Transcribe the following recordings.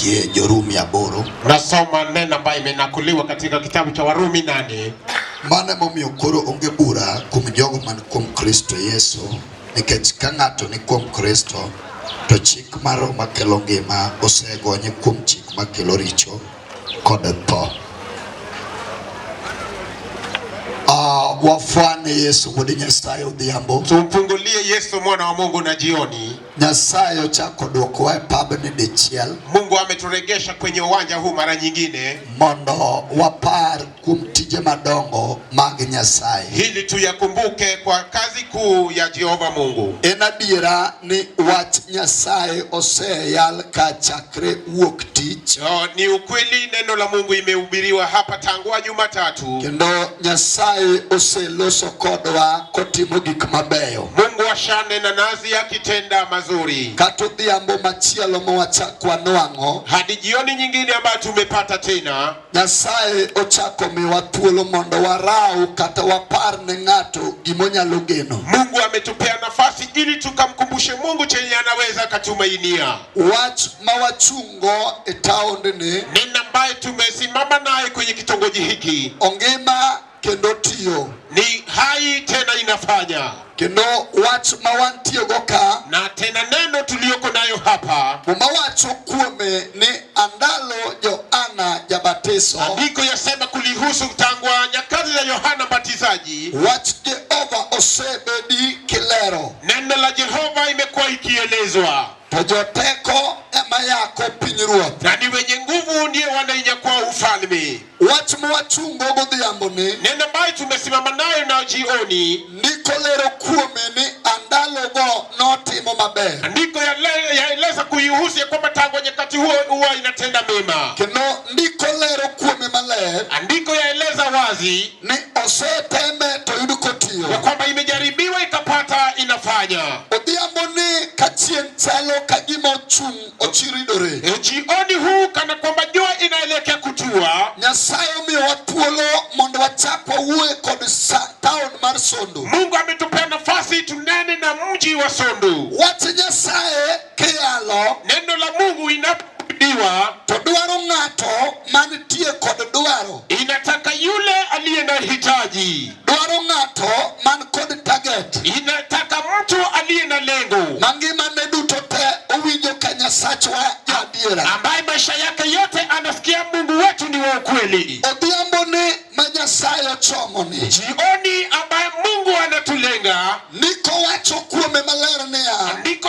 mondikie Jorumi 8. Nasoma neno ambayo imenakuliwa katika kitabu cha Warumi 8. Mano emomiyo koro onge bura kuom jogo man kuom Kristo Yesu, nikech ka ng'ato ni kuom Kristo, to chik mar Roho makelo ngima osegonye kuom chik makelo richo kod tho. Wafwane Yesu wuod Nyasaye odhiambo. Tumfungulie Yesu mwana wa Mungu na jioni. Nyasaye ochako dwokowa e pabni dichiel. Mungu ameturegesha kwenye uwanja huu mara nyingine mondo wapar kuom tije madongo mag Nyasaye, ili tuyakumbuke kwa kazi kuu ya Jehova Mungu. En adiera ni wach Nyasaye oseyal ka chakre wuok tich. Oh, ni ukweli neno la Mungu imehubiriwa hapa tangu Jumatatu. Kendo Nyasaye oseloso kodwa kotimo gik mabeyo. Mungu ashanena nasi akitenda mazuri. Kata odhiambo machielo mawachak wanwang'o, hadi jioni nyingine ambayo tumepata tena, Nyasaye ochako miwa thuolo mondo warau kata wapar ne ng'ato gimonyalo geno. Mungu ametupea nafasi ili tukamkumbushe Mungu chenye anaweza akatumainia. Wach mawachungo e taondni, neno ambaye tumesimama naye kwenye kitongoji hiki, ongima kendo tiyo, ni hai tena inafanya. Kendo wach ma wantiego ka, na tena neno tuliyoko nayo hapa, Muma wacho kuome ni andalo Yohana Jabatiso, andiko yasema kulihusu tangu nyakati za Yohana Mbatizaji, wach Jehova osebedi kilero, neno la Jehova imekuwa ikielezwa, to joteko ema yako pinyruoth, na ni wenye nguvu ndiye wanainyakua ufalme. Wach mwachungo godhiambo ni, neno ambayo tumesimama nayo na jioni, ndiko lero kuome ni andalogo notimo maber. Andiko yaeleza kuihusu ya kwamba tangu nyakati huo huwa inatenda mema. Kendo ndiko lero kuome maler, andiko yaeleza wazi ni oseteme to yud kotiyo, ya kwamba imejaribiwa ikapata inafanya. Odhiambo ni ka chieng' chalo ka gima ochung' ochiridore. Jioni huu kana kwamba jua inaelekea kutua, Nyasaye omiyowa thuolo mondo wachak wawuoye kod town mar Sondu. Mungu ametupea nafasi tunene na mji wa Sondu. Wach Nyasaye kiyalo, neno la Mungu inapohubiriwa, to dwaro ng'ato mantie kod dwaro. Inataka yule aliye na hitaji. Dwaro ng'ato man kod target. Inataka mtu aliye na lengo. Mangimane duto te owinjo ka Nyasachwa jaadiera, ambaye maisha yake yote anasikia Mungu wetu ni wa ukweli. Odhiambo ni ma Nyasaye ochomo ni, jioni ambaye Mungu anatulenga, ndiko wacho kuome maler niya, andiko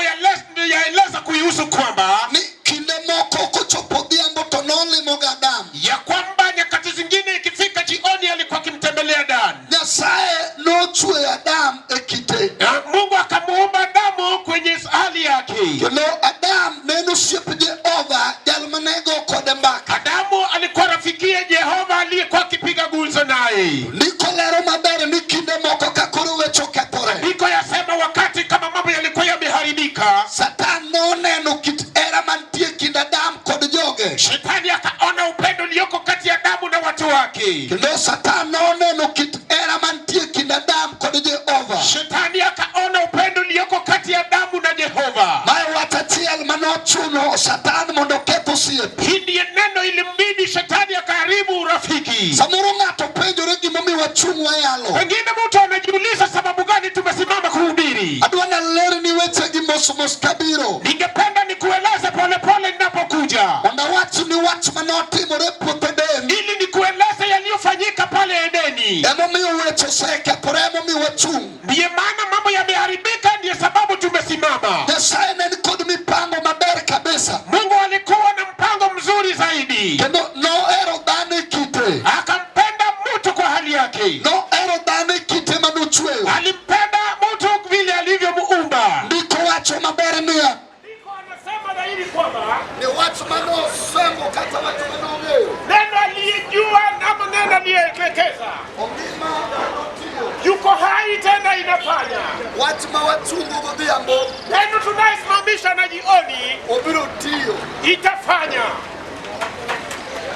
yaeleza kuihusu kwamba ni kinde moko kochopo odhiambo to nolimo ga Adam, ya kwamba nyakati zingine ikifika jioni alikuwa akimtembelea Adam. Nyasaye nochweyo Adam e kite. Na Mungu akamuumba Adamu kwenye hali yake. Kendo Adam ne en osiep Jehova, jal mane go kode mbaka. Adamu alikuwa rafikiye Jehova aliyekuwa akipiga gumzo naye. Ndiko lero maber ni kinde moko ka koro weche okethore, Andiko yasema wakati kama mambo yalikuwa yameharibika, Satan noneno kit hera mantie kind Adam kod joge. Shetani akaona upendo ulioko kati ya Adamu na watu wake. Kendo Satan noneno kit hera mantie kind Adam kod Jehova. Shetani akaona upendo ulioko kati ya Adamu na Jehova. Mae wach achiel manochuno Satan mondo oketh osiep. Hii ndiye neno ilimbidi shetani akaharibu urafiki. Samoro ng'ato penjore gimomiyo wachung' wayalo. Pengine mtu anajiuliza sababu gani tumesimama kuhubiri. Adwa nalerni wechegi mos mos kabiro. Ningependa nikueleze polepole ninapokuja. Mondo awachni wach manotimore e puoth Eden. Ili nikueleze yaliyofanyika pale Edeni. Emomiyo weche osekethore, emomiyo wachung'. Ndiye maana mambo yameharibika, ndiye sababu tumesimama. Nyasaye ne nikod mipango maber kabisa. Mungu alikuwa na mpango mzuri zaidi. Kendo nohero dhano e kite. Akampenda mtu kwa hali yake. Nohero dhano e kite manochweyo. Alimpenda mtu vile alivyomuumba. Ndiko wacho maber niya, Ndiko anasema dhahiri kwamba ni wach manosomo kata wach manong'eyo. neno aliyejua ama neno aliyeelekeza Ongima notiyo. yuko hai tena inafanya. Wach ma wachungo godhiambo Neno tunayesimamisha na jioni obiro tiyo. itafanya.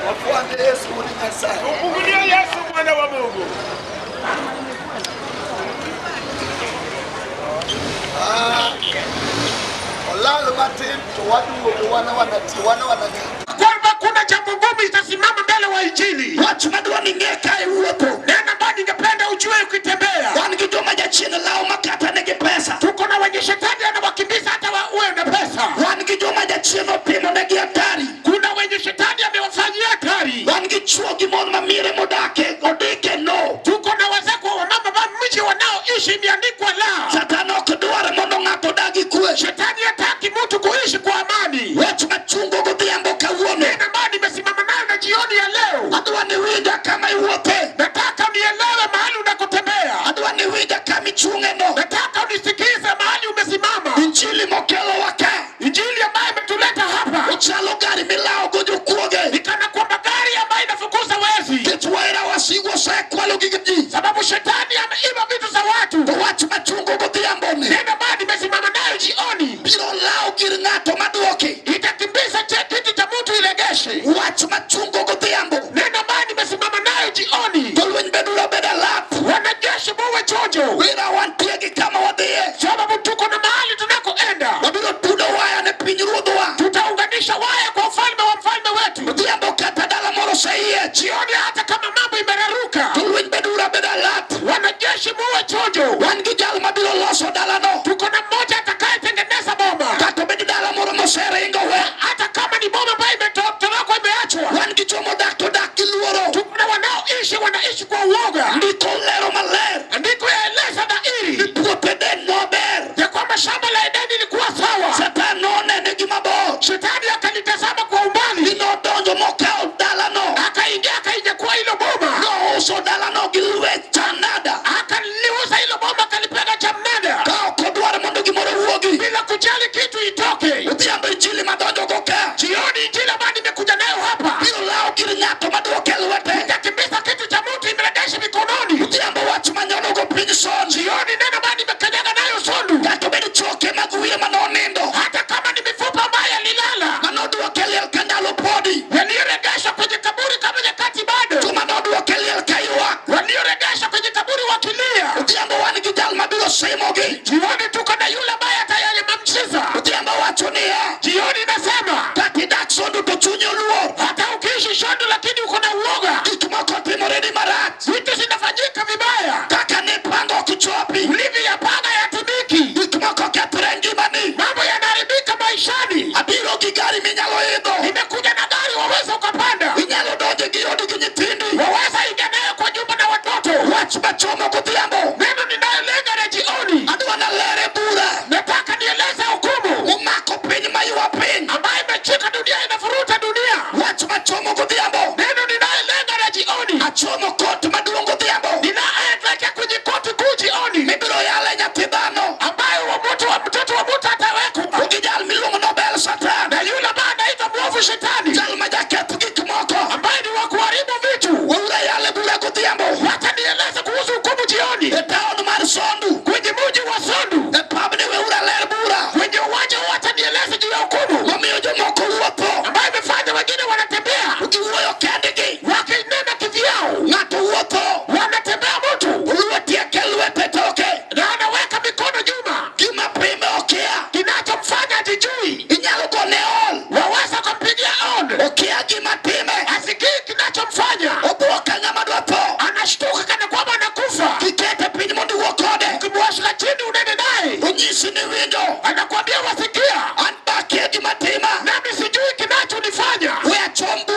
Wafwane Yesu wuod Nyasaye. Tumfungulie Yesu mwana wa Mungu. Olal matin to waduogo wana wanati wana wanati. milawogo jokuoge. Ni kana kwamba gari ambayo inafukuza wezi, Nikech wera wasigu osekwalo gige ji. Sababu shetani ameiba vitu za watu. To wach machungo godhiambo ni Neno ambayo nimesimama nayo jioni biro lawo gir ng'ato maduoki. Itakimbiza kitu cha mtu iregeshe. Wach machungo godhiambo. Neno ambayo nimesimama nayo jioni, Jolweny beduru abeda lap. Wanajeshi muwe chonjo, Wera wantie gi kama wadhiye. Sababu tuko na mahali tunakoenda. Wabiro tudo waya ne piny ruodhwa. Tutaunganisha waya kwa ufalme wa mfalme wetu. Odhiambo kata dala moro oseyiech. Jioni hata kama mambo imeraruka, Jolweny beduru abeda lap. Wanajeshi muwe chonjo. Wan gi jal mabiro loso dalano. Tuko na mmoja atakayetengeneza boma, Kata obed dala moro moseringo we. Hata kama ni boma ambayo imetoroka imeachwa. Wan gi jomodak to dak gi luoro. Tuko na wanaoishi wanaishi kwa uoga. Ndiko lero maler. Andiko yaeleza dhahiri Ni puoth Eden nober. Ya kwamba shamba la Edeni ilikuwa sawa. Satan nonene gi mabor. Shetani akalitazama kwa umbali, Ni nodonjo mokawo dalano. Akaingia akainyakua hilo boma, Nouso dalano gi lwet chanada. Akaliuza hilo boma akalipiga cha mnada, Ka ok odwar mondo gimoro wuogi. Bila kujali kitu itoke. Odhiambo injili madonjogo ka. Jioni injili ambayo nimekuja nayo hapa Biro lawo gir ng'ato maduoke lwete. itakimbiza kitu cha mtu imregeshe mikononi. Odhiambo wach manyonogo piny son. Jioni neno ambayo nimekanyaga nayo Sondu, Kata obed choke mag wiye manonindo. Hata kama ni mifupa ambayo yalilala, Manoduoke liel ka ndalo podi. Yaliyoregeshwa kwenye kaburi kama nyakati bado, Joma noduoke liel ka ywak. Walioregeshwa kwenye kaburi wakilia. Odhiambo wan gi jal mabiro simogi. Jioni tuko na yule ambaye atayanyamamchiza. Odhiambo wacho niya. Jioni nasema, Kata idak Sondu to chunyi oluor. Hata ukiishi Sondu lakini uko na uoga. Gik moko timore ni marach. Vitu zinafanyika vibaya. Kaka ne pango ok chopi. Ulivyoyapanga yatimiki. Gik moko kethre e ngimani. Mambo yanaharibika maishani. Abiro gi gari minyalo idho. Nimekuja na gari waweza ukapanda. Inyalo donjo gi odi gi nyithindi. Waweza ingia nayo kwa nyumba na watoto. Wach machomo godhiambo. Neno ninayolenga na jioni. Adwa nalere bura. Nataka nieleze hukumu Momako piny maywa piny. Ambayo imeshika dunia inafuruta dunia. Wach machomo godhiambo. Neno ninayolenga na jioni. Achomo kot maduong' godhiambo. Ninaelekea kwenye koti kuu jioni. Mibiro yale nyathi dhano. Ambayo mtoto wa mtu atawekwa. Gi jal miluongo Nobel Satan. Na yule ambaye anaitwa mwovu shetani. Jal ma jaketh gik moko. Ambaye ni wa kuharibu vitu. Weura yale bura godhiambo. Wacha nieleze kuhusu hukumu jioni. E taon mar Sondu. Kwenye mji wa Sondu. E pabni weura ler bura. Kwenye uwanja wacha nieleze juu ya hukumu. Momiyo jomoko wuotho. Ambaye imefanya wengine wanatembea. Giwuoyo kendgi. Wakinena kivyao. Ng'ato wuotho. Wanatembea mtu. Oluwo tieke lwete toke. Na anaweka mikono nyuma. Gima pime okia. Kinachomfanya ajijui. Inyalo gone ol. Waweza kumpigia on. Okia gima time. Asikii kinachomfanya. Obuok ka ng'ama dwa tho. Anashtuka kana kwamba anakufa. Kikete piny mondo iwuo kode. Ukimwashika chini unene naye. Onyisi ni winjo. Anakuambia wasikia. An bakie gima tima. Nami sijui kinachonifanya. We achom bura.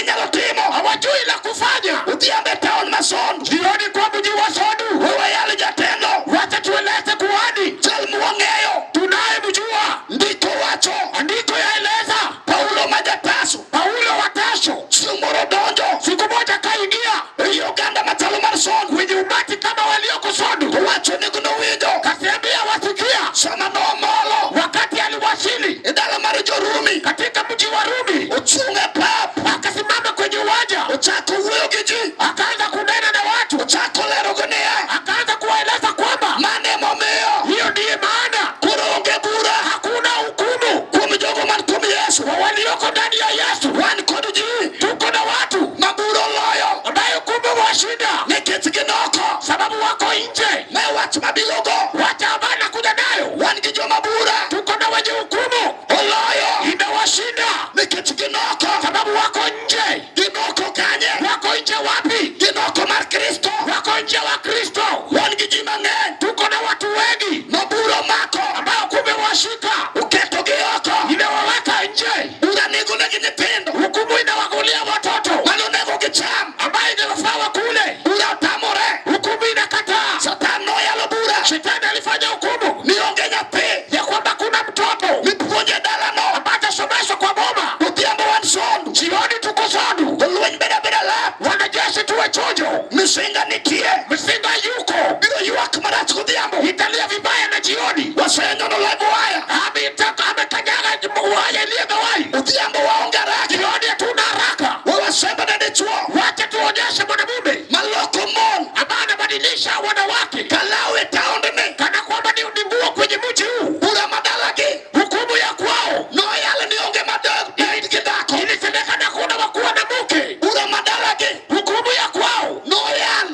ginyalo timo. Hawajui la kufanya. Odhiambo e taon ma Sondu. Jioni kwa mji wa Sondu, We wayal jatelo. wacha tueleze kuhani Jal mwang'eyo. tunayemjua. Ndiko wacho. Andiko yaeleza Paulo ma Jataso. Paulo wa Tarso Chieng' moro donjo. siku moja kaingia Ei oganda machalo mar Sondu. kwenye umati kama walioko Sondu, Owacho ni nowinjo. kasiambia wasikia. Sama nomolo. Wakati aliwasili E dala mar jo-Rumi. katika mji wa Rumi, Ochung' e pap. akasimama kwenye uwanja, Ochako wuoyo gi ji. akaanza kunena na watu, Ochako lerogo niya. akaanza kuwaeleza kwamba Mano emomiyo. hiyo ndiye maana Koro onge bura. hakuna hukumu Kuom jogo man kuom Yesu. kwa walioko ndani ya Yesu. Wan kod ji. Tuko na watu Ma bura oloyo. ambayo hukumu washinda, Nikech gin oko. sababu wako nje. Me wach mabirogo. Wacha ambayo nakuja nayo, Wan gi joma bura. tuko na wenye hukumu Oloyo. imewashinda, Nikech gin oko. sababu wako nje. Gin oko kanye? Wako nje wapi? Gin oko mar Kristo. Wako nje wa Kristo. Wan gi ji mang'eny. Tuko na watu wengi Ma bura omako. ambao kumewashika, Oketogi oko. imewaweka nje. Bura nego negi nyithindo. Hukumu inawagulia watoto Mane onego gicham. ambayo ingewafaa wakule. Bura otamore. Hukumu inakataa. Satan noyalo bura. Shetani alifanya hukumu Ni onge nyathi. ya kwamba kuna mtoto Mipuonjo e dalano. ambaye atasomeshwa kwa boma. Odhiambo wan Sondu. Jioni tuko Sondu, Jolweny bedo abeda lap. wanajeshi tuwe chojo, Misinga nitie. msinga yuko, Biro ywak marach godhiambo. italia vibaya na jioni. Wasenyono lago waya. Ametaka amekanyaga waya iliyegawai. Odhiambo waonge haraka. Jioni hatuna haraka, We wasembo ne dichuo. wacha tuonyeshe mwanamume Maloko mon. ambaye anabadilisha wanawake Kalaw e taondni. kana kwamba ni nguo kwenye mji huu. Bura madalagi. Hukumu ya kwao Noyalo ni onge madog bed gi dhako. ilisemekana kuna wakuwa na mke. Bura madalagi. Hukumu ya kwao Noyal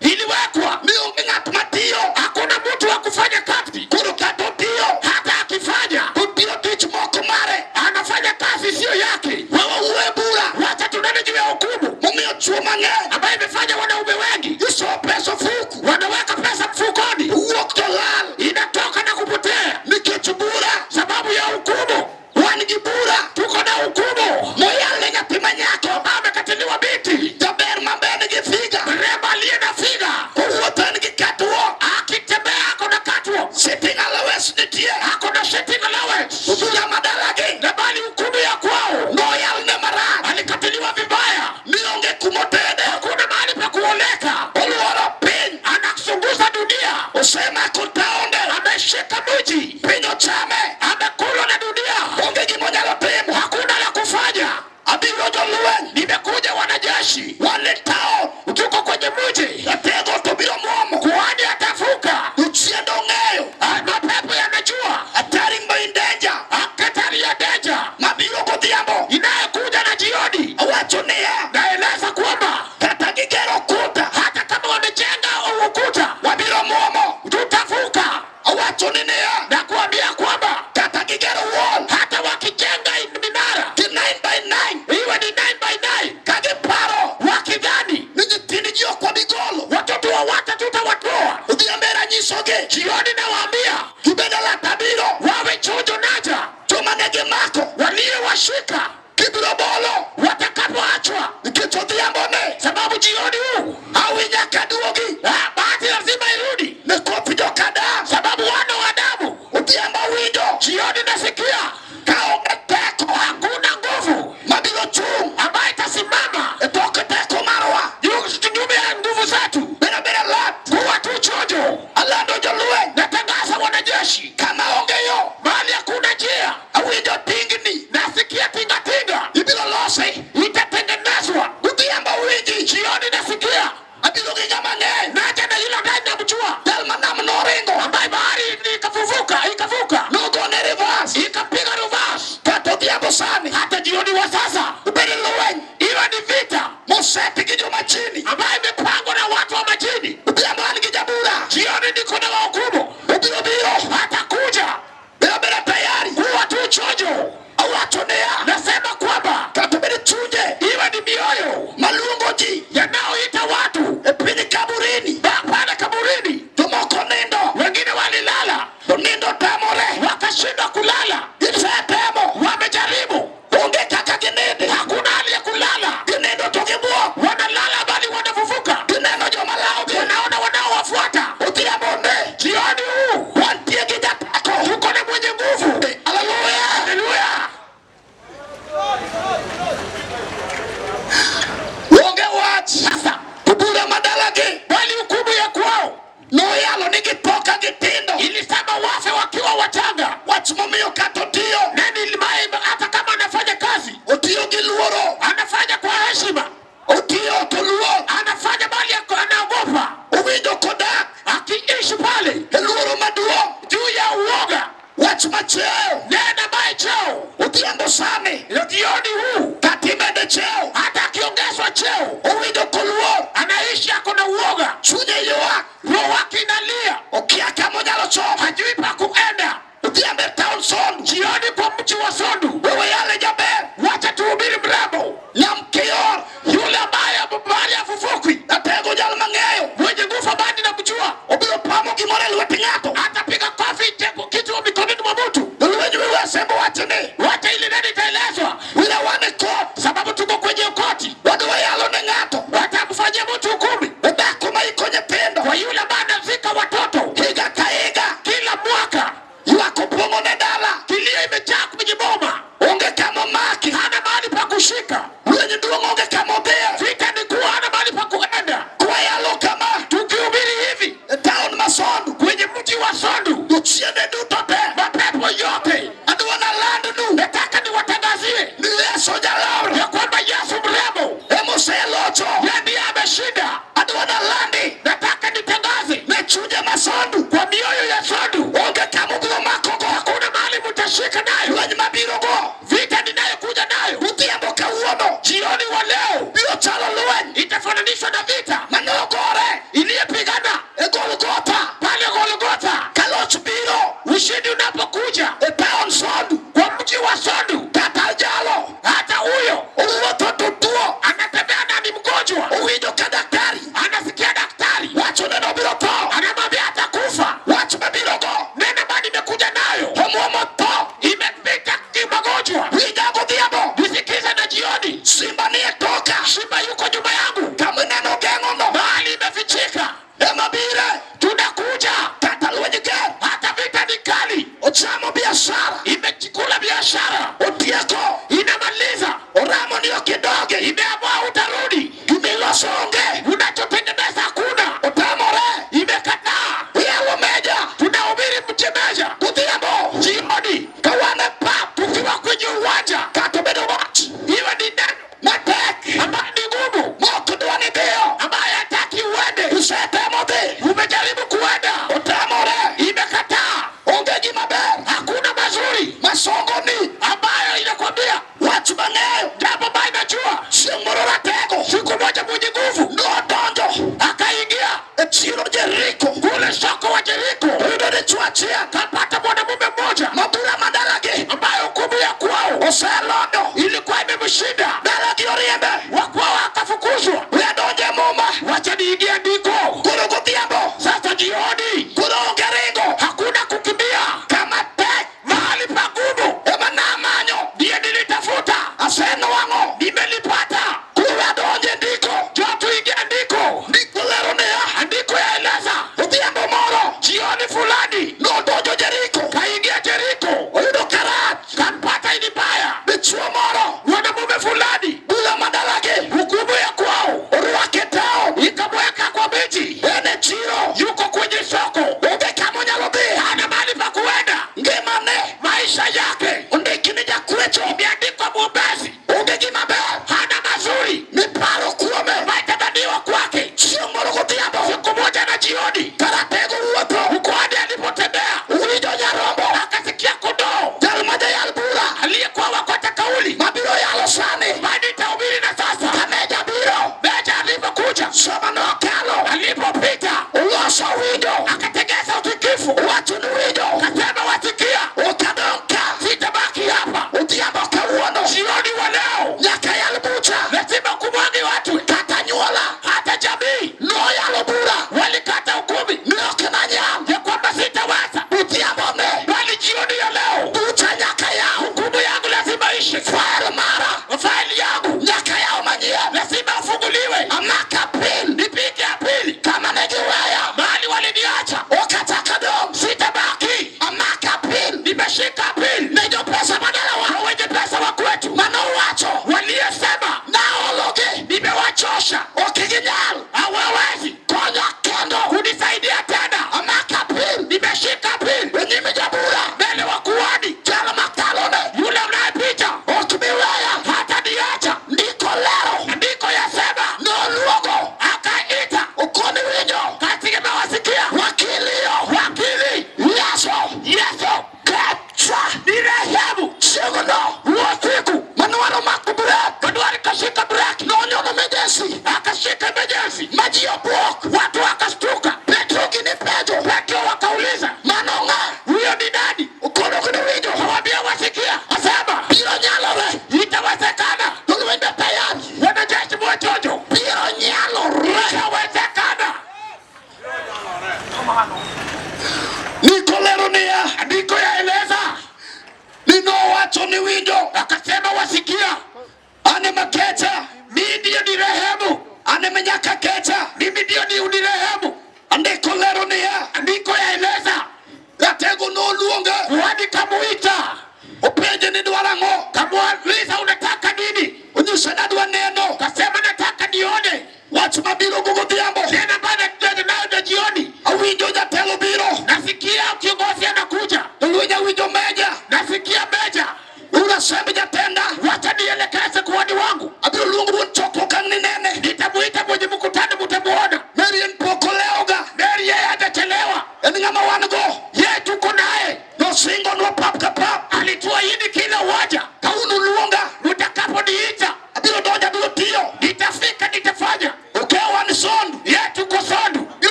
iliwekwa, ni onge ng'at matiyo. hakuna mtu wa kufanya kazi. Koro kata otiyo. Hata akifanya Otiyo tich moko mare. anafanya kazi siyo yake. We wawuo e bura. Wacha tunene juu ya hukumu Momiyo chuo mang'eny. ambayo imefanya wanaume wengi Iso pesa ofuku. wanaweka pesa mfukoni, Wuok to lal. inatoka na kupotea Nikech bura. sababu ya hukumu. Wan gi bura. Tuko na hukumu Moyal ne nyathi manyako. ambayo amekatiliwa binti Jaber maber nigi figa. mrembo aliye na figa, Kowuotho en gi catwalk. akitembea ako na catwalk, Sitting allowance nitie. ako na sitting allowance. Bura madalagi. Na bali hukumu ya kwao Noyal ne marach. alikatiliwa vibaya, Ni onge kumotede. hakuna mahali pa kuoleka, Oluoro piny. anazunguza dunia, Osemako taonde. ameshika mji, Piny ochame. amekulwa na dunia, Onge gimonyalo timo. hakuna la kufanya. Abiro jolweny. Nimekuja wanajeshi, Wan e taon. tuko kwenye mji, Jatego to biro muomo. kuhani atavuka, Jochiende ong'eyo. mapepo yanajua, Hatari ma in danger. hatari ya danger Mabiro godhiambo. inayokuja na jioni. Awacho niya. Naeleza kwamba Kata gigero ukuta. hata kama wamejenga ukuta, Wabiro muomo. tutavuka. Awacho ni niya. Na kuambia kwamba Kata gigero wall. hata wakijenga minara Gi 9 by 9. iwe ni 9 by 9, Ka giparo. wakidhani Ni nyithind ji ok wabi golo. watoto wa watu tutawatoa. Odhiambo anyisogi. Jioni nawaambia Gibedo latabiro. wawe chonjo naja, Joma ne gimako. waliowashika Gibiro bolo. watakapoachwa, Nikech odhiambo ni. sababu jioni huu Hawi nyaka duogi. bahati lazima irudi, Ne koth jokadam. sababu wana wa Adamu. Odhiambo winjo. Jioni nasikia Ka onge teko. hakuna nguvu Mabiro chung'. ambayo itasimama E tok teko marwa. kinyume ya nguvu zetu. Beda beda lat. Kuwa tu chojo. Alando jolweny. Natangaza wanajeshi Kama onge yo. mahali hakuna njia, Awinjo tingni. nasikia tingatinga Ibiro losi. itatengenezwa. Odhiambo winji. Jioni nasikia Abiro gi ng'ama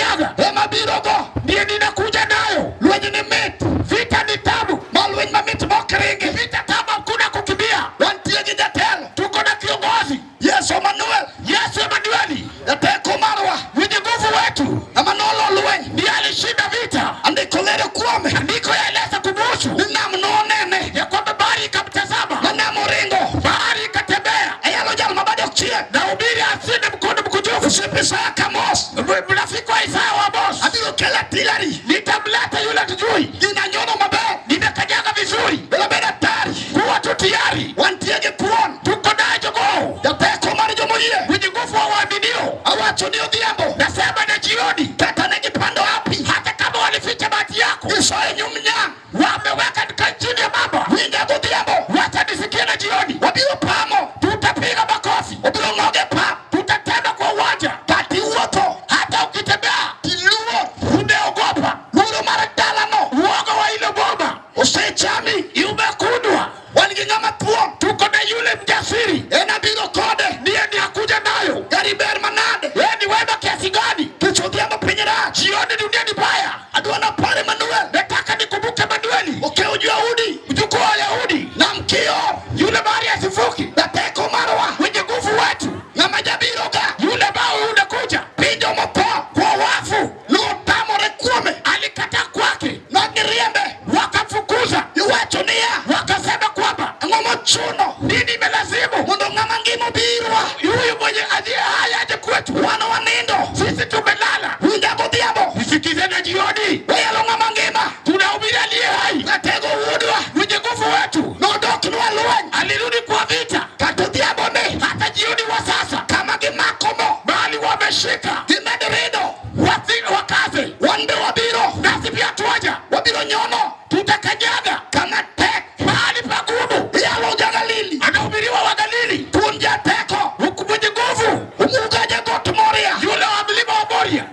Nitakanyaga, Ema birogo. Ndiye ninakuja nayo. Lweny ni mit. Vita ni tabu, Ma lweny mamit mok ringi. Vita tabu, hakuna kukimbia. Wantie gi jatelo. Tuko na kiongozi Yesu Emmanuel. Yesu Emanueli, Jateko marwa. Mwenye nguvu wetu, Ema nolo lweny. Ndiye alishinda vita. Andiko lero kuome. Andiko yaeleza kumuhusu Ni nam nonene. Ya kwamba bahari ikamtazama, Ma nam oringo. Bahari ikatembea. Ayalo jal mabade ok chiek. Na ubiri asinde mkono mkunjufu. Osiepe Isaya Kamos. Rafiki wa Isaya wa Amos, Abiro kelo artillery. Nitamleta yule tujui. Gina nyono maber. Nimekanyaga vizuri. Biro bedo atari. Kuwa tu tayari. Wantie gi thuon. Tuko naye jogoo. Jateko mar jomoyie. Mwenye nguvu wa waaminio. Awacho ni odhiambo. Nasema na jioni. Kata ne gipando hapi. Hata kama walificha bahati yako. Gisoye nyum nyang'. Wameweka chini ya mamba. Winja godhiambo. Wacha nisikie na jioni. Wabiro pamo. Tutapiga makofi. Wabiro ng'oge pap. Tutatema kwa uwanja. Kata iwuotho. Hata ukitembea. Tiluor. Umeogopa. Luoro mar dalano. Uoga wa ile boma. Osechami. Umekundwa. Wan gi ng'ama thuon. Tuko na yule mjasiri. En abiro kode. Ndiye niakuja nayo. Gari ber manade. Yeye ni wema kiasi gani? Kech odhiambo piny rach. Jioni dunia ni baya. Adwa napar Emmanuel. Nataka nikumbuke Emanueli. Okew jo-Yahudi. Mjukuu wa Yahudi. Nam kior. Yule bahari asivuki. Jateko marwa. Mwenye nguvu wetu. Ng'ama jabiro ga. Yule bao unakuja. Piny jomotho. Kwa wafu. Notamore kuome. Alikataa kwake. Nogiriembe. Wakamfukuza. Iwacho niya. Wakasema kwamba Ang'o mochuno. Nini imelazimu mondo ng'ama ngima obirwa. Huyu mwenye aliye hai aje kwetu. Wan wanindo. Sisi tumelala. Winja godhiambo. Nisikize na jioni. Wayalo ng'ama ngima. Tunahubiri aliye hai. Ratego wuodwa. Mwenye nguvu wetu. Nodoknwa lweny. Alirudi kwa vita. Kata odhiambo ni. Hata jioni wa sasa. Kama gimako mo. Mahali wameshika. Gimedo rido. Wakaze. Wan be wabiro. Nasi pia tuaja. Wabiro nyono. Tutakanyaga. Kama tek. Mahali pagumu. Iyalo ja-Galili. Anahubiriwa wa Galili. Thuon jateko. Huku mwenye nguvu. Omuga jagot Moria. Yule wa mlima wa Moria.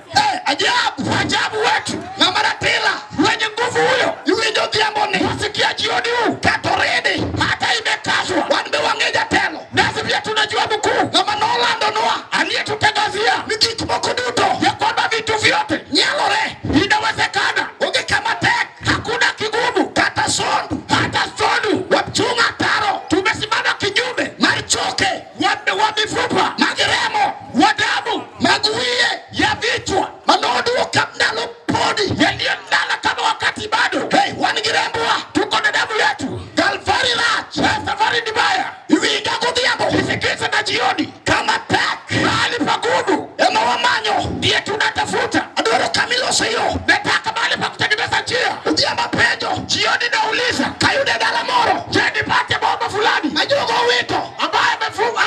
Ajabu. Ajabu wetu. Ng'ama ratila. Mwenye nguvu huyo. Iwinjo odhiambo ni. Wasikia jioni huu. Kata oridi. Hata imekazwa. Wan be wang'e jatelo. Nasi pia tunajua mkuu. Ng'ama nolandonwa. Aliyetutangazia. Ni gik moko duto. Ya kwamba vitu vyote. Nyalore. Inawezekana. Onge kama tek. Hakuna kigumu. Kata sondu. Hata sondu. Wachung' ataro. Tumesimama kinyume. Mar choke. Wa mifupa. Mag remo. Wa damu. Mag wiye. Ya vichwa. Manoduoka ndalo podi. Yaliyolala kama wakati bado. Hey, wan gi rembwa. Tuko na damu yetu. Kalvari rach. Safari ni baya. Iwinja godhiambo. Nisikize na jioni. Kama tek. Mahali pagumu. Ema wamanyo. Ndiye tunatafuta. Adwaro kamilose yo. Nataka mahali pa kutengeneza njia. Odhiambo apenjo. Jioni nauliza. Kayude dala moro. Je, nipate bomba fulani Ma jogo owito. Ambaye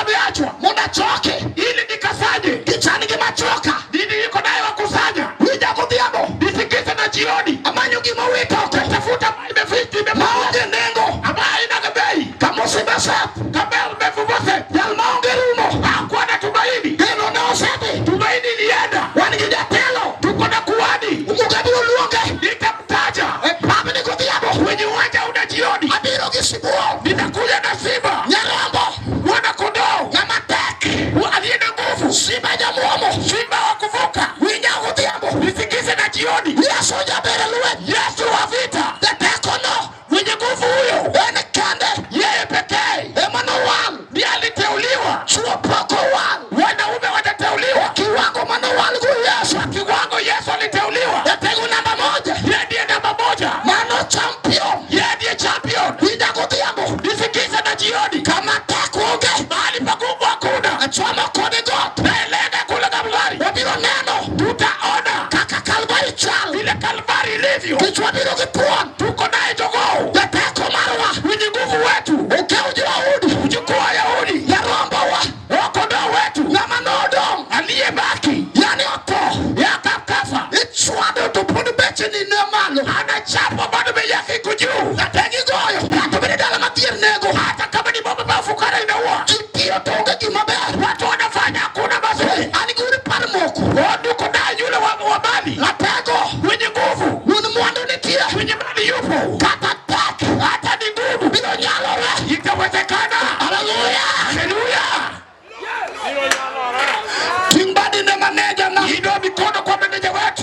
ameachwa. Mondo achoke. Ili nikasanye. Gichan gi machoka. Nini iko nayo wakusanya. Winja godhiambo. Nisikize na jioni. Amanyo gima owito oko. Tafuta imefichwa Maonge nengo. Ambaye haina bei. Kama osebesep. Kama umefubose. Jal maonge rumo. Hakuwa na tumaini. Geno ne osedhi. Tumaini ilienda. Wan gi jatelo. Tuko na kuhani. Omuga biro luonge. Nitamtaja. E pabni godhiambo. Kwenye uwanja una jioni. Abiro gi sibuor. Nitakuja na simba. Nyarombo. Mwana kondoo. Ng'ama tek. Aliye na nguvu. Simba jamuomo. Simba wa kuvuka. Winja godhiambo. Nisikize na jioni. Yesu jaber e lweny. Yesu wa vita. Jateko no. Mwenye nguvu huyo. En kende. Yeye pekee. Ema nowal. Ndiye aliteuliwa. Chwo pok owal. Wanaume watateuliwa. Kiwango manowal go Yesu. Kwa kiwango Yesu aliteuliwa. Jatego namba moja. Yeye ndiye namba moja. Mano champion. Yeye ndiye champion. Winja godhiambo. Nisikize na jioni. Kama tek onge. Mahali pagumu hakuna. Achomo kode got. Naelenga kule Kalvari. Wabiro neno. Tutaona kaka Kalvari chal. Vile Kalvari ilivyo. Kichwa biro gi thuon. Tuko naye jogoo. Jateko marwa. Mwenye nguvu wetu. Okew jo-Yahudi. Mjukuu wa Yahudi. Nyarombowa. Wakondoo wetu. Ng'ama nodong'. Aliyebaki. Yani otho. Yakakafa. Ichwado to pod becheni ne malo. Anachapwa bado bei yake iko juu. Ratego igoyo. Kata bed dala ma dhier nego. Hata kama ni bomba ma fukara inaua. Ji tiyo to onge gima ber. Watu wanafanya hakuna mazuri. An gi udi par moko. Tuko naye yule wa mali. Ratego. Mwenye nguvu. Wuon mwandu nitie. Mwenye mali yupo. Kata tek. Hata ni ngumu. Biro nyalore. Itawezekana. Haleluya. Haleluya. Ting badi ne maneja na. Inua mikono kwa meneja wetu.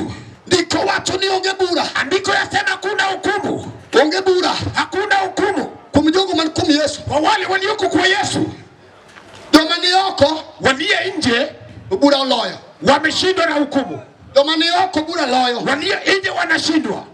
ni onge bura. Andiko yasema kuna hukumu. Onge bura. Hakuna hukumu kuom jogo man kuom Yesu. Kwa wale walioko kwa Yesu. Joma ni oko waliye nje bura oloyo. Wameshindwa na hukumu. Joma ni oko bura loyo. Walio nje wanashindwa.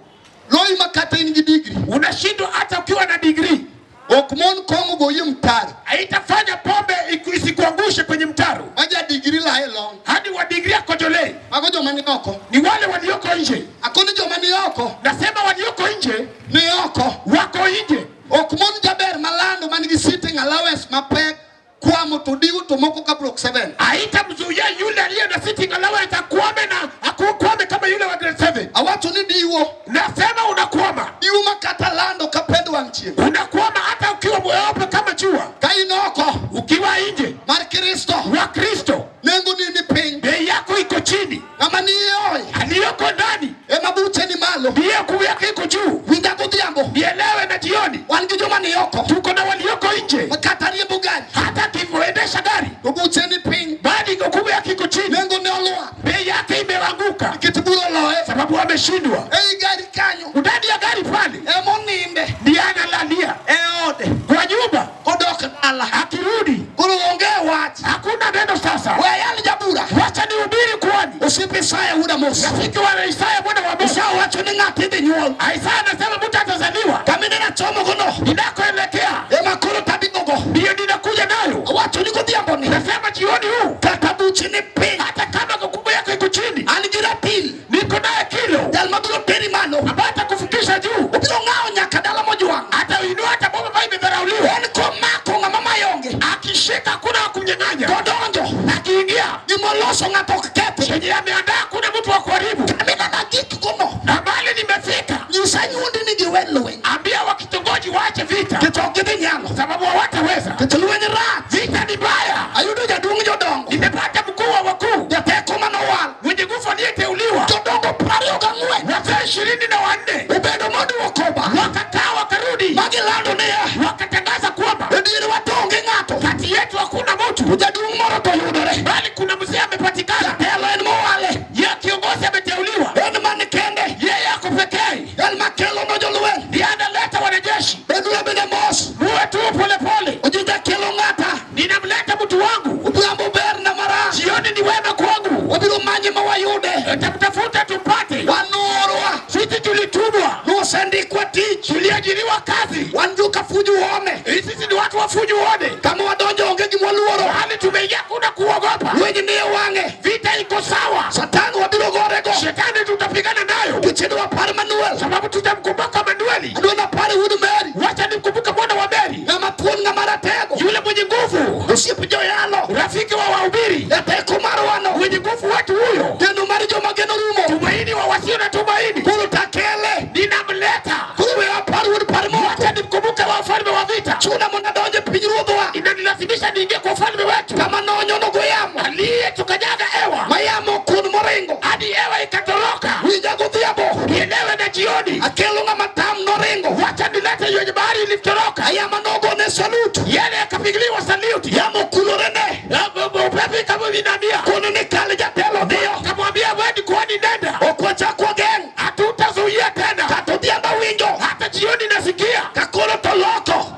Loyi ma kata in gi degree. Unashindwa hata ukiwa na degree. Ok mon kong'o goyi e mtaro. Haitafanya pombe isikuangushe kwenye mtaro. Ma ja degree lae long. Hadi wa degree akojolei. Mago joma ni oko. Ni wale walioko nje. Akoni joma ni oko. Nasema walioko nje. Ni oko. Wako nje. Ok mon jaber malando man gi sitting allowance mapek kwamo to diwo to moko ka block 7. Haitamzuia yule aliye na sitting allowance akwame na akukwame kama yule wa grade 7. Awacho ni diwo. Nasema unakwama. Diwo ma kata lando ka pend wang' chieng'. Unakwama hata ukiwa mweupe kama jua. Ka in oko. Ukiwa nje. Mar Kristo. Wa Kristo. Nengo ni ni piny. Bei yako iko chini. Ng'ama ni e oi. Aliyoko ndani. Ema buche ni malo. Ndiye kuu yake iko juu. Winja godhiambo. Nielewe na jioni. Wan gi joma ni oko. Tuko na walioko nje. Ma kata riembo gari. Hata akivyoendesha gari. To buche ni piny. Bali hukumu yake iko chini. Nengo ne olwar. Bei yake imeanguka. Nikech bura oloye. Sababu ameshindwa. Ei gari kanyo. Ndani ya gari pale. Emoninde. Ndiye analalia. E ode. Kwa nyumba. Kodok dala. Akirudi. Koro onge wach. Hakuna neno sasa. We ayal jabura. Wacha nihubiri kwani. Osiepe Isaya wuod Amos. Rafiki wa Isaya mwana wa Amos. Isaya wacho ni ng'ato idhi nyuol. Isaya anasema mtu atazaliwa. Kama ineno achomogo no. Ninakoelekea. Ema koro tabigogo. Ndiyo ninakuja nayo. Awacho ni godhiambo ni. Nasema jioni huu. Kata buche ni piny. Hata kama hukumu yako iko chini. An gi ratil. Niko naye kilo. Jal mabiro teri malo. Ambaye atakufikisha juu. Obiro ng'awo nyaka dala mojwang'. Hata uinua hata boma ambayo imedharauliwa. En komako ng'ama mayonge. Akishika hakuna wa kumnyang'anya. Kodonjo. Akiingia. Gimoloso ng'ato ok kethi. Chenye ameandaa hakuna mtu wa kuharibu. Kama ineno gikgo no. Na mahali nimefika. Nyisa nyuondi ni giwe lweny. Ambia wa kitongoji waache vita. Nikech ok gidhi nyalo. Sababu hawataweza. Nikech lweny rach. Vita ni baya. Ayudo jaduong' jodongo. Nimepata mkuu wa wakuu. Jateko manowal. Mwenye nguvu aliyeteuliwa. Jodongo 24. Wazee 24. Obedo moduoko ba. Wakakaa wakarudi. Magilando niya. Wakatangaza kwamba E dierwa to onge ng'ato. kati yetu hakuna mtu. To jaduong' moro to yudore. Bali kuna mzee amepatikana. Jatelo en mowale. Yeye kiongozi ameteuliwa. En man kende. Yeye ako pekee. En makelo no jolweny. Ndiye analeta wanajeshi. Beduru abeda mos. Muwe tu pole pole. Ojija kelo ng'ata. Ninamleta mtu wangu. Odhiambo ber na marach. Jioni ni wema kwangu. Wabiro manye ma wayude. Tutamtafuta tupate. Wanorwa. Sisi tulitumwa. Nosendikwa tich. Tuliajiriwa kazi. Wan joka Fuju Wome. Sisi ni watu wa Fuju Wome. Kama wadonjo onge gima waluoro. Hali tumeingia kuna kuogopa. Lweny nie wang'e. Vita iko sawa. Satan wabiro gorego. Shetani tutapigana nayo. Nikech wapar Manuel. Sababu tutamkumbuka Manueli. Adwa napar wuod Mary. Wacha nimkumbuke mwana wa Mary. Ng'ama thuon ng'ama ratego. Yule mwenye nguvu. Osiep joyalo. Rafiki wa wahubiri. Jateko marwano. Mwenye nguvu wetu huyo. Geno mar joma geno rumo. Tumaini wa wasio na tumaini. Koro takele. Ninamleta. Koro we apar wuod par moko. Wacha nimkumbuke wa wafalme wa vita. Chuna mondo adonj e piny ruodhwa. Inanilazimisha niingie kwa ufalme wetu. Kama nonyono go yamo. Aliye tukanyaga ewa. Ma yamo kun moringo. Hadi ewa ikatoroka. Winja godhiambo. Nielewe na jioni. Akelo ng'ama tam noringo. Wacha nilete yenye bahari ilitoroka. Ayama nogone salut. Yale yakapigiliwa saluti. Yamo kulorene. Upepo ikamuinamia. Kono ni kal jatelo dhiyo. Kamwambia wewe ni kwani nenda. Ok wachak wageng'. Hatutazuia tena. Kata odhiambo awinjo. Hata jioni nasikia. Ka koro to loko.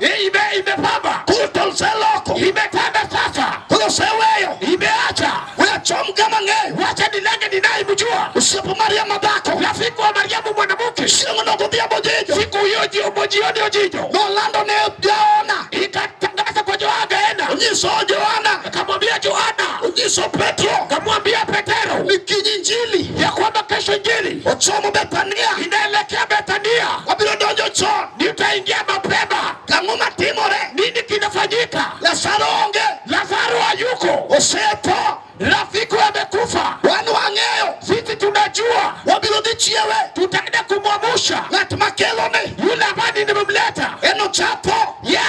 Imepamba. Koro to oseloko. Imetanda sasa. Koro oseweyo. Imeacha. We achom gama ng'eyo. Wacha nilenge ninayemjua. Osiep Mariam madhako. Rafiki wa Mariamu mwanamke. Chieng' no godhiambo jijo. Siku hiyo jioni ojijo. Nolando ne Johana. Ikatangaza kwa Yohana. Onyiso Johana. Akamwambia Yohana. Onyiso Petro. Akamwambia Petero. Ni kiny injili. Ya kwamba kesho injili Ochomo Bethania. inaelekea Bethania. Wabiro donjo chon. Nitaingia mapema. Ang'o matimore? Nini kinafanyika? Lazaro onge. Lazaro hayuko. Osetho. Rafiki amekufa. Wan wang'eyo. Sisi tunajua. Wabiro dhi chiewe. Tutaenda kumwamusha. Ng'at makelone. Yule ambaye nimemleta. En ochatho. Yeye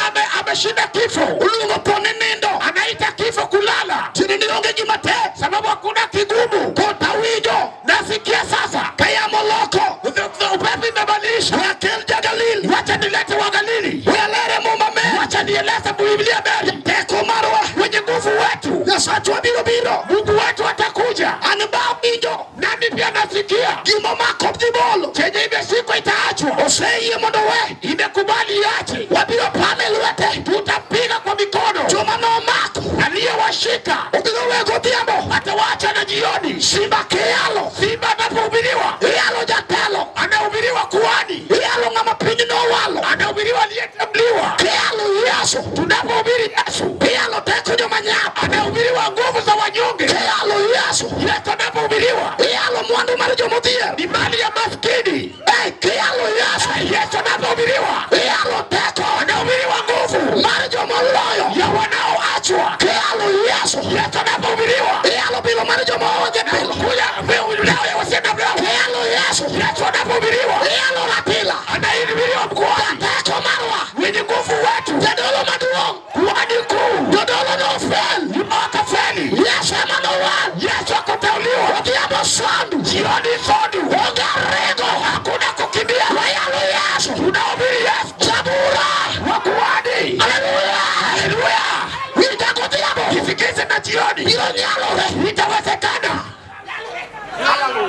ameshinda kifo. Oluongo tho ni nindo. Anaita kifo kulala. Tiende ni onge gima tek. Sababu hakuna kigumu. Kota winjo. Nasikia sasa. Ka yamo loko. Upepo imebadilisha. We akel ja-Galili. Wacha nilete wa Galili. We alere muma mer. Wacha nieleze Biblia mbele. Teko marwa. Mwenye nguvu wetu. Nyasachwa biro biro. Mungu wetu atakuja. An ba winjo. Nami pia nasikia Gima omako dhi bolo. chenye imeshikwa itaachwa, Oseyie mondo we. imekubali iache, Wabiro pame lwete. tutapiga kwa mikono. Joma nomako Aliyewashika obiro we godhiambo. atawaacha na jioni. Simba kiyalo. Simba anapohubiriwa, Iyalo jatelo. anahubiriwa kuhani, Iyalo ng'ama piny nowalo. anahubiriwa aliyetamliwa. Kiyalo Yesu. Tunapohubiri Yesu, Iyalo teko joma nyap. anahubiriwa nguvu za wanyonge. Kiyalo Yesu. Yesu anapohubiriwa Iyalo mwandu mar jomodhier. ni mali ya maskini. Eh, kiyalo Yesu. Yesu anapohubiriwa Iyalo teko anahubiriwa nguvu mar jomoloyo. ya wanaoachwa. Kiyalo Yesu. Yesu anapohubiriwa Iyalo bilo mar joma onge bilo. kuja leo wasio na leo. Kiyalo Yesu. Yesu anapohubiriwa Iyalo ratila. anahubiriwa mkoani Teko marwa. wenye nguvu wetu, Jadolo maduong'. kuhani mkuu Jodolo nofel. akafeli. Yesu ema nowal. Yesu akateuliwa. Odhiambo sondu. Jioni sondu, Onge ringo. hakuna kukimbia. Wayalo Yesu. Tunahubiri Yesu Jabura. wa kuhani. Haleluya. Haleluya! Winja godhiambo. Ifikishe na jioni, Biro nyalore. itawezekana,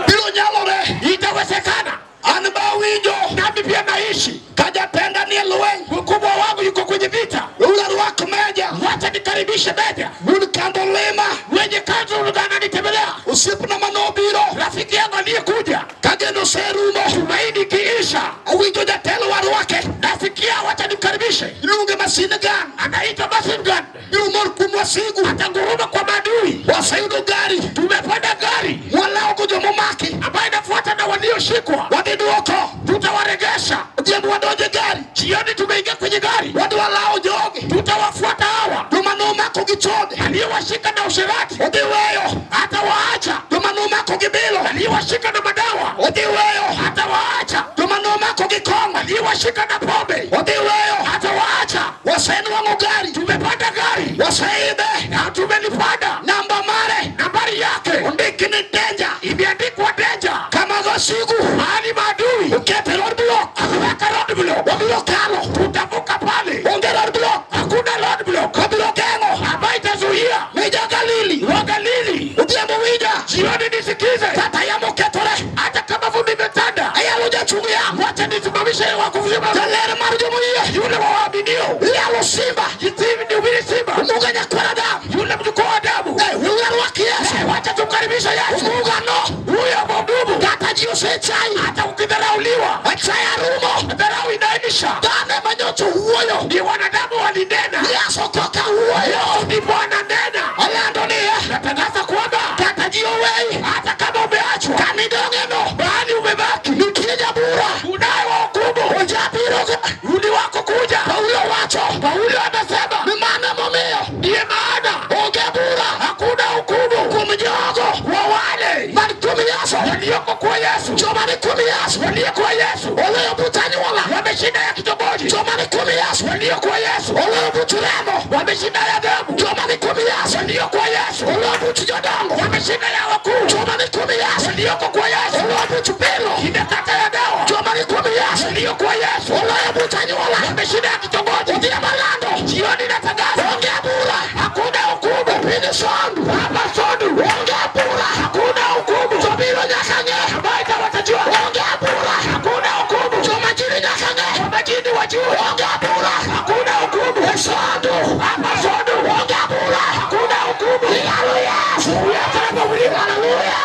Biro nyalore. itawezekana. An be awinjo. Nami pia naishi, Ka jatenda nie lweny. mkubwa wangu yuko kwenye vita. Ula rwak meja. Wacha nikaribishe meja Wuod kando lima. mwenye kanzu ananitembelea, Osiepna manobiro. rafiki yangu aliyekuja. Ka geno oserumo. Tumaini ikiisha, Awinjo jatelo warwake. nasikia wacha nimkaribishe. Iluonge machine gun. Anaitwa Masingan, Biro mor kuom wasigu. atanguruma kwa maadui. Waseyudo gari. Tumepanda gari Mwalawogo jomomaki. ambayo inafuata na walioshikwa, Wadhi duoko. tutawaregesha. Odhiambo wadonjo e gari. Jioni tumeingia kwenye gari, Wadhi walawo jogi. tutawafuata hawa Joma nomako gi chode. aliyewashika na usherati, Odhi weyo. atawaacha. Joma nomako gi bilo. Aliyewashika na madawa, Odhi weyo. atawaacha. Joma nomako gi kong'o. Aliyewashika na pombe, Odhi weyo. atawaacha. Wasenwang'o gari. Tumepanda gari Waseidhe. na tumelipanda. Namba mare. Nambari yake Ondiki ni danger. imeandikwa danger, Kama wasigu. mahali maadui Okete roadblock. ameweka roadblock. Wabiro kalo. Tutavuka pale, Onge roadblock. hakuna roadblock Wabiro geng'o. ambayo itazuia Ni jo-Galili. Wagalili. Odhiambo winja. Jioni nisikize, Kata yamo okethore. hata kama vumbi imetanda, Ayalo jachung' yamo. wacha nisimamishe wakuvushima Jaler mar jomoyie. yule wa waaminio. Iyalo simba. Jitimi nihubiri simba, Omuga nyakwar Adam. yule mjukuu wa Adamu. Eh, wuga rwak Yesu. Eh, Wacha tumkaribishe Yesu, Omuga no. huyo mhudumu. Kata ji osechai. Hata ukidharauliwa, Achaya rumo. dharau inaisha. Dhano ema nyocha owuoyo. Ni wanadamu walinena, Yesu koka wuoyo. Yesu ndipo ananena. Alando niya. Natangaza kwamba Kata ji oweyi. hata kama umeachwa, Kamidong'eno. mahali umebaki, Nitie jabura. unaye wahukumu. Ojabiro ga. Uli wako kuja. Paulo wacho. Paulo anasema Ni mano emomiyo. ndiye maana Onge bura. hakuna hukumu Kuom jogo. kwa wale Man kuom Yesu. walioko kwa Yesu, Joma ni kuom Yesu. waliokuwa Yesu Oloyo buch anyuola. wameshinda ya kitongoji, Joma ni kuom Yesu. waliokuwa Yesu Oloyo buch remo. wameshinda ya damu, Joma ni kuom Yesu. waliokuwa Yesu Oloyo buch jodongo. wameshinda ya wakuu, Joma ni kuom Yesu. walioko kwa Yesu Oloyo buch bilo. imekata ya dawa, Joma ni kuom Yesu. waliokuwa Yesu Oloyo buch anyuola. wameshinda ya kitongoji. Odhiambo alando. Jioni natangaza Onge bura. hakuna hukumu Piny Sondu. hapa Sondu, Onge bura. hakuna hukumu To biro nyaka ng'e. ambayo itawatajua, Onge bura. hakuna hukumu Joma jini nyaka ng'e. majini wajue, Onge bura. hakuna hukumu E Sondu. hapa Sondu, Onge bura. hakuna hukumu. Iyalo Yesu. Yesu anapohubiriwa, Haleluya.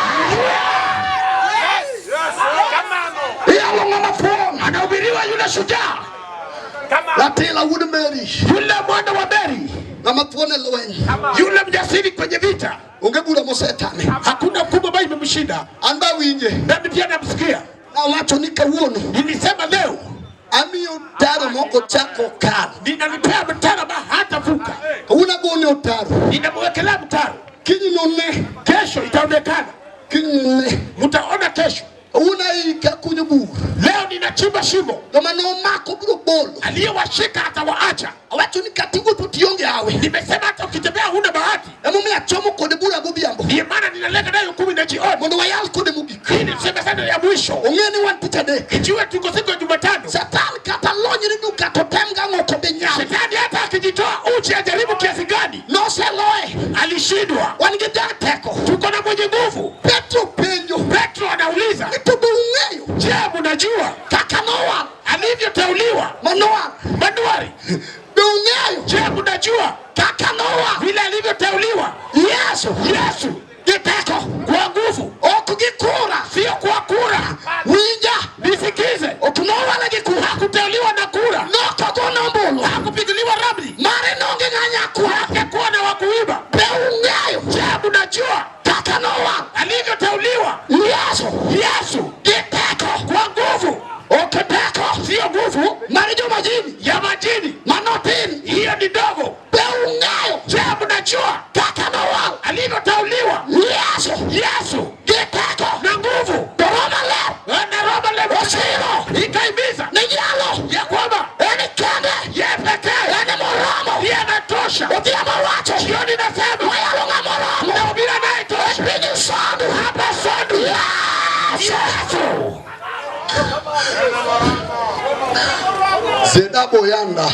Iyalo ng'ama thuon. anahubiriwa yule shujaa, Ratila wuod Mary. yule mwana wa Meri, Ng'ama thuon e lweny. yule mjasiri kwenye vita. Onge bura mosetame. Hakuna hukumu ambayo imemshinda. An be awinje. Nami pia namsikia. Nawacho ni kawuono. Nilisema leo Amiyo otaro mok ochako kal. ninalipea mtaro ambaye hatavuka, Kawuono agone otaro. ninamwekelea mtaro. Kiny none. Kesho itaonekana, Kiny none. mtaona kesho. Kawuono aika kunyo bur. Leo ninachimba shimo, Joma nomako biro bolo. aliyewashika atawaacha. Awacho ni kata iwuotho to ionge hawi. Nimesema hata ukitembea huna bahati. Emomiyo achomo kode bura godhiambo. Ndiyo maana ninaleta nayo kumi na jioni, Mondo wayal kode mogik. ili tuseme sana ya mwisho, Ong'e ni wan tich adek. ijue tuko siku ya Jumatano. Satan kata lonyre duka to tem gang'o kode nyal. Shetani hata akijitoa uchi ajaribu kiasi gani, Nosema Noseloye. Alishindwa. Wan gi jateko. Tuko na mwenye nguvu. Petro penjo. Petro anauliza, Ni to be ung'eyo je, mnajua kaka nowal alivyoteuliwa manowal Manuari? be ung'eyo Je, mnajua kaka nowal vile alivyoteuliwa Yesu Yesu gi teko kwa nguvu, ok gi kura sio kwa kura. winja Nisikize, ok nowale gi kura hakuteuliwa na kura, nokogone ombulu hakupigiliwa ramli, mare nonge ng'anyakwa hakuwa na wakuiba. be ung'eyo Je, mnajua kaka nowal alivyoteuliwa Yesu Yesu gi teko kwa nguvu, ok teko sio nguvu mar jomajini ya majini, manotin hiyo ni ndogo. be ung'eyo Je, mnajua kaka nowal alivyoteuliwa Yesu Yesu gi teko na nguvu to Roho Maler na Roho Maler osiro ikaimiza ni jalo ya kwamba en kende yeye pekee en moromo ndiye anatosha. Odhiambo wacho Jioni nasema wayalo ng'a moromo nahubiri anayetosha piny Sondu hapa Sondu. Yesu Yesu Zeda Boyanda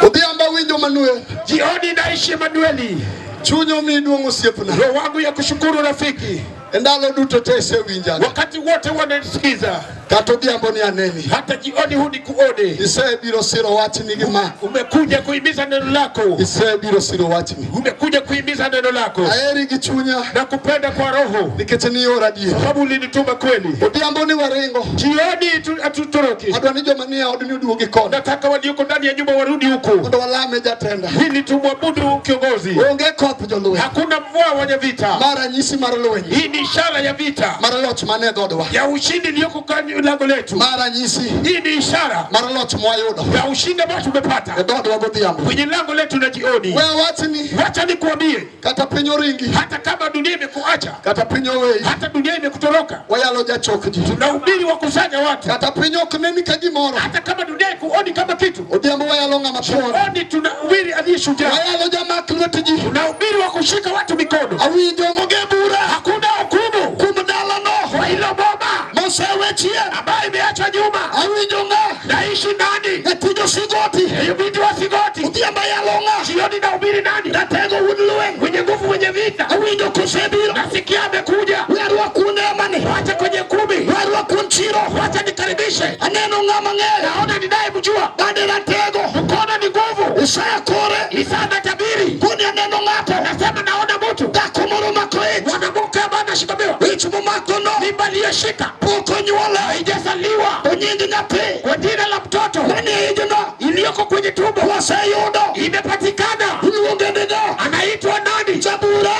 Odhiambo winjo Manuel jioni naishi Emanueli, chuny omi duong' osiepna roho wangu ya kushukuru rafiki, e ndalo duto te isewinjaga wakati wote wananisikiza, kata odhiambo ni aneni hata jioni huu nikuone. isebiro siro wachni gi ma Umekuja kuhimiza neno lako, isebiro siro wachni umekuja kuhimiza neno lako aheri gi chunya na kupenda kwa roho, nikech niora adier sababu ulinituma kweli. odhiambo ni waringo Jioni hatutoroki, adwa ni joma nie odni oduogi koni nataka walioko ndani ya nyumba warudi huku mondo walame jatenda ili tumwabudu kiongozi. onge koth jolweny Hakuna mvua wenye vita. ma ranyisi mar lweny Hii ni ishara ya vita mar loch mane dhodwa ya ushindi iliyoko kwenye lango letu. ma ranyisi Hii ni ishara mar loch mwayudo ya ushindi ambao e tumepata dhodwa godhiambo kwenye lango letu la jioni. we awachni Wacha nikuambie, kata piny oringi hata kama dunia imekuacha, kata piny oweyi hata dunia imekutoroka, wayalo jachok ji tunahubiri wakusanya watu. kata piny ok neni ka gimoro Hata kama dunia ikuoni kama kitu, odhiambo wayalo ng'ama thuon oni tunahubiri aliye shujaa, wayalo jamak lwet ji tunahubiri wa kushika watu mikono. awinjo onge bura Hakuna hukumu kuom dalano kwa hilo boma mosewe chien ambayo imeachwa nyuma. awinjo ng'a Naishi nani? jatij osigoti Mhubiri wa Sigoti. odhiambo ayalo ng'a Jioni nahubiri nani? ratego wuod lweny Mwenye nguvu, mwenye vita. awinjo kosebiro Nasikia amekuja. we arwaku nemani Wacha kwenye kumi, we arwaku chiro wacha nikaribishe. aneno ng'ama ng'eyo Naona ninayemjua, bade ratego mkono ni nguvu. Isaya kore Isaya anatabiri, koni aneno ng'ato nasema naona mtu dhako moro mako ich mwanamke ambaye anashikamiwa ich momakono mimba aliyeshika pok onyuole haijazaliwa to nying nyathi kwa jina la mtoto manie ijno iliyoko kwenye tumbo waseyudo imepatikana. iluonge ni ng'a Anaitwa nani? jabura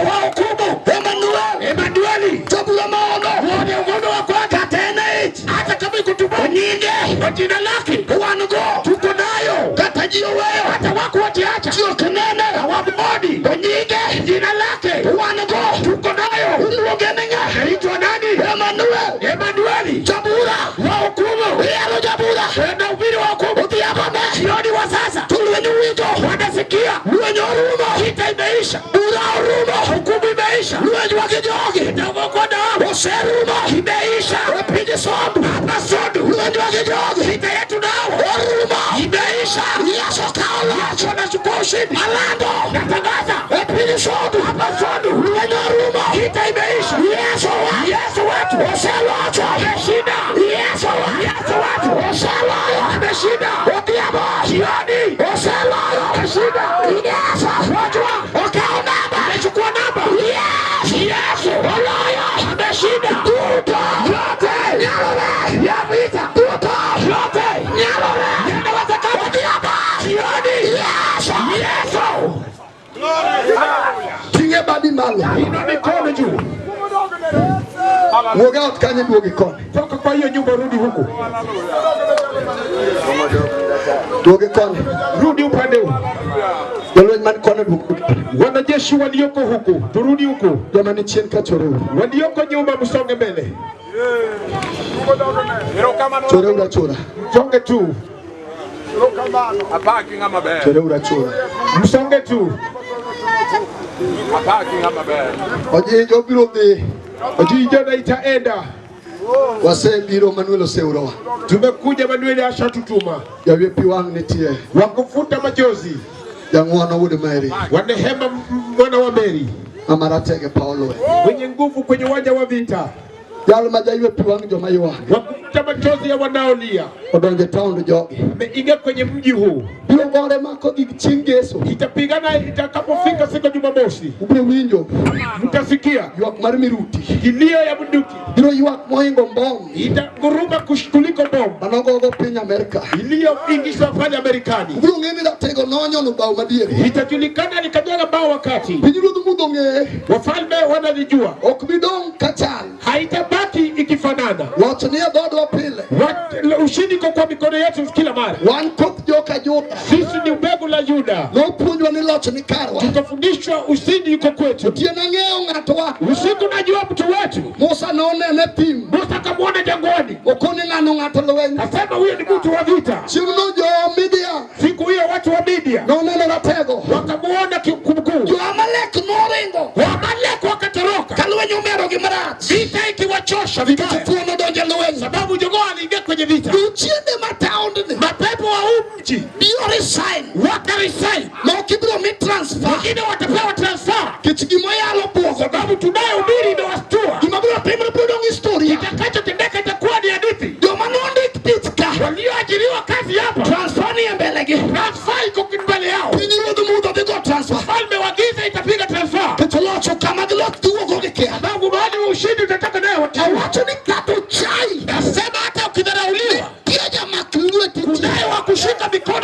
Wa hukumu Emmanuel Emanueli. jabura maono Huo ni ugono wa kwanza, kata en e ich hata kama iko tumboni, nyinge kwa jina lake wan go tuko nayo, kata ji oweyo hata wako wakiacha ji ok nene hawamwoni. to nyinge Jina lake wan go tuko nayo. iluonge ni ng'a Anaitwa nani? Emmanuel Emanueli jabura wa hukumu, iyalo jabura na ubiri wa hukumu. odhiambo ne Jioni wa sasa to lweny winjo wanasikia lweny orumo vita imeisha, bura orumo hukumu imeisha, lwenywa gi jogi itaogokwa nao oserumo imeisha. e piny Sondu Hapa Sondu lwenywa gi jogi vita yetu nao orumo imeisha. Yesu okawo loch Yesu anachukua ushindi. alando Natangaza e piny Sondu hapa Sondu lweny orumo vita imeisha. Yesu wa Yesu wetu oselocho ameshinda. Yesu wa Yesu wetu oseloyo ameshinda. Odhiambo Jioni oseloyo ameshinda. Yesu Wajua okawo namba amechukua namba. Yesu Yesu oloyo ameshinda duto yote nyalore ya vita duto yote nyalore yanawezekana. Odhiambo Jioni Yesu Yesu ting'e badi malo inua mikono juu, wuog e ot kanyo iduogi koni toka kwa hiyo nyumba, rudi huku, duogi koni rudi upande huu. jolweny man kono duog Wanajeshi walioko huku, turudi huku, joma ni chien ka choreuru walioko nyuma, msonge mbele, choreuru achora msonge tu, Apaki ng'ama ber. choreuru achora msonge tu. Apaki ng'ama ber. ojinjo biro dhi Ojijana itaenda. wasebiro Manuel oseurowa Tumekuja, Manueli ashatutuma jawie pi wang' nitie wakufuta machozi. Jang'wono wuod Mary. Wa Rehema mwana wa Mary, Ng'ama ratego paw lweny. mwenye nguvu kwenye uwanja wa vita, Jal ma jaywe pi wang' joma ywak. wa kufuta machozi ya wanaolia, Odonjo e taond jogi. ameingia kwenye mji huu. Biro gore mako gik chieng' Ngeso. Itapigana itakapofika siku ya Jumamosi, Ubiro winjo mtasikia ywak mar miruti. kilio ya bunduki, Biro ywak mohingo mbom itanguruma kuliko bomu manogogo piny Amerka. iliyoingizwa pale Amerikani. Ubiro ng'e ni ratego nonyono bao madiere. Itajulikana alikanyaga bao wakati Pinyruodh mudho ng'eye. wafalme wanalijua, Ok bi dong' kachal. haitabaki ikifanana. Loch nie dhoodwa pile. Ushindi iko kwa mikono yetu kila mara. Wan koth joka Juda. Sisi ni mbegu la Yuda, Nopuonjwa ni loch ni karwa. tukafundishwa ushindi yuko kwetu. Otieno ang'eyo ng'atwa. Usiku najua mtu wetu. Musa nonene thim. Musa akamwona jangwani, Okoni ng'ano ng'ato lweny. asema huyo ni mtu wa vita. Chieng'no jo Midian Siku hiyo watu wa Midia noneno ratego. wakamuona mkuu, Jo Amalek noringo. Waamaleki wakatoroka, Ka lweny omerogi marach. vita ikiwachosha Nikech vibaya, thuon odonjo e lweny. sababu jogoo aliingia kwenye vita. Jochiende ma taondni Mapepo wa huu mji biro resign. wakaresign, Ma ok ibiro mi transfer. wengine watapewa transfer, Nikech gimoyalo buogo. sababu tunayohubiri imewastua. Gima biro timre biro dong' historia. Kitakachotendeka itakuwa ni hadithi. Joma nondik tich ka. Walioajiriwa kazi hapa, Transfer ni e mbelegi. transfer iko mbele yao. Pinyruodh mudho dhi go transfer. Falme wa giza itapiga transfer, Nikech olocho kama giloch giwuogo gikia. sababu mahali wa ushindi utataka naye watu. Awacho ni kata ochayi. Nasema hata ukidharauliwa, Nitie jamak lweti. kunaye wa kushika mikono.